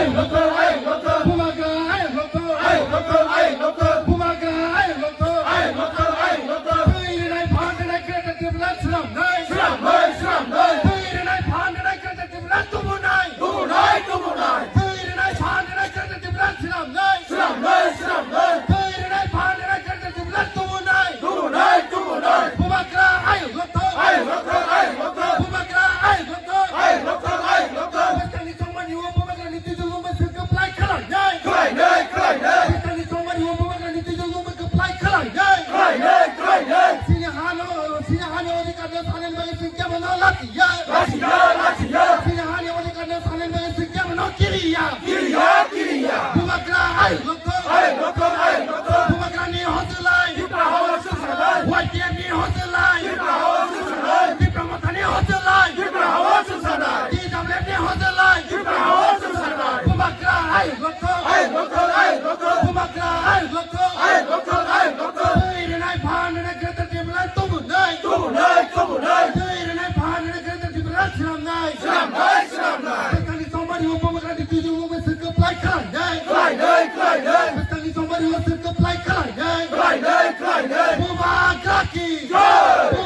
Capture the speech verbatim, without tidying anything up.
Bubagra ayuk lokthok. Bubagra ayuk lokthok. Thwi rinai phan rinai Greater Tipraland swnamnai. Thwi rinai phan rinai Greater Tipraland tubunai. Thwi rinai phan rinai Greater Tipraland swnamnai. Thwi rinai phan rinai Greater Tipraland tubunai. Bubagra ayuk lokthok. Bubagra ayuk lokthok. Bwskangni chongmani o Bubagrani twijlung bai swk kwplai khlainai. Bwskangni chongmani o Bubagrani twijlung bai kwplai khlainai. Chini hano, chini hani odhikar no sanani bagwi swk kebo no lachiya. Chini hani odhikar no sanani bagwi swk kebo no kiriya. Bubagra ayuk lokthok. Bubagrani hojlai. Y T F ni hojlai. Tipra Mothani hojlai. T W F ni hojlai. Bubagra ayuk lokthok. Bubagra ayuk lokthok. Thwi rinai phan rinai Greater Tipraland tubunai. Thwi rinai phan rinai Greater Tipraland swnamnai. Bwskangni chongmani o Bubagrani twijlung bai swk kwplai khlainai. Bwskangni chongmani o swk kwplai khlainai. Bubagra ki jai.